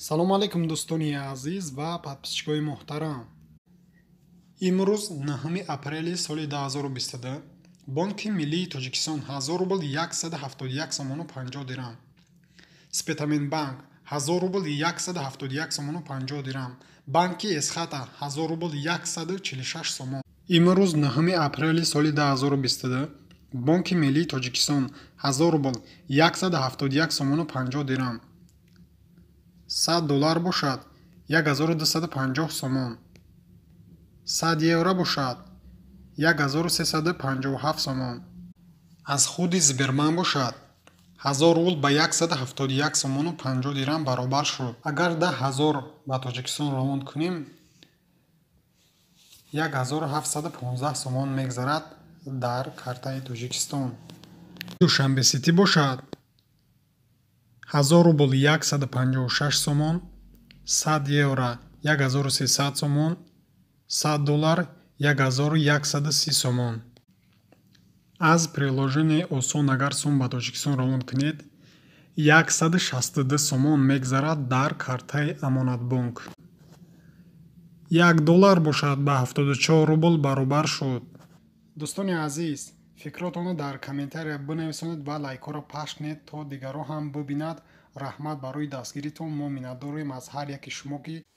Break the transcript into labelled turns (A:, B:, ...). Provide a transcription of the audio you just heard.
A: Салому алайкум, дӯстони азиз ва подписчикои муҳтарам. Имрӯз, 9 апрели соли 2022, Бонки миллии Тоҷикистон: 1000 рубл 171 сомону 50 дирам. Спитаменбанк: 1000 рубл 171 сомону 50 дирам. Банки Эсхата: 1000 рубл 146 сомон. Имрӯз, 9 апрели соли 2022, Бонки миллии Тоҷикистон: 1000 рубл 171 сомону 50 дирам. 100 доллар бошад, 1250 сомон. 100 евро бошад, 1357 сомон. Аз худи Сбербанк бошад, 1000 рубл ба 171 сомону 50 дирам баробар шуд. Агар 10 000 ба Тоҷикистон равон кунем, 1715 сомон мегзарад дар картаи Тоҷикистон. Душанбе Ситӣ бошад, 1000 рубл 156 сомон, 100 евро 1300 сомон, 100 доллар 1130 сомон. Аз приложение Осон агар сум ба Тоҷикистон равон кунед, 162 сомон мегзарад дар картаи Амонатбонк. 1 доллар бошад, ба 74 рубл баробар шуд. Дӯстони азиз, фикротонро дар комментария бинависонед ва лайкҳоро пахш кунед, то дигарон ҳам бибинад. Раҳмат барои дастгиритон. Мо миннатдорем аз ҳар яки шумо, ки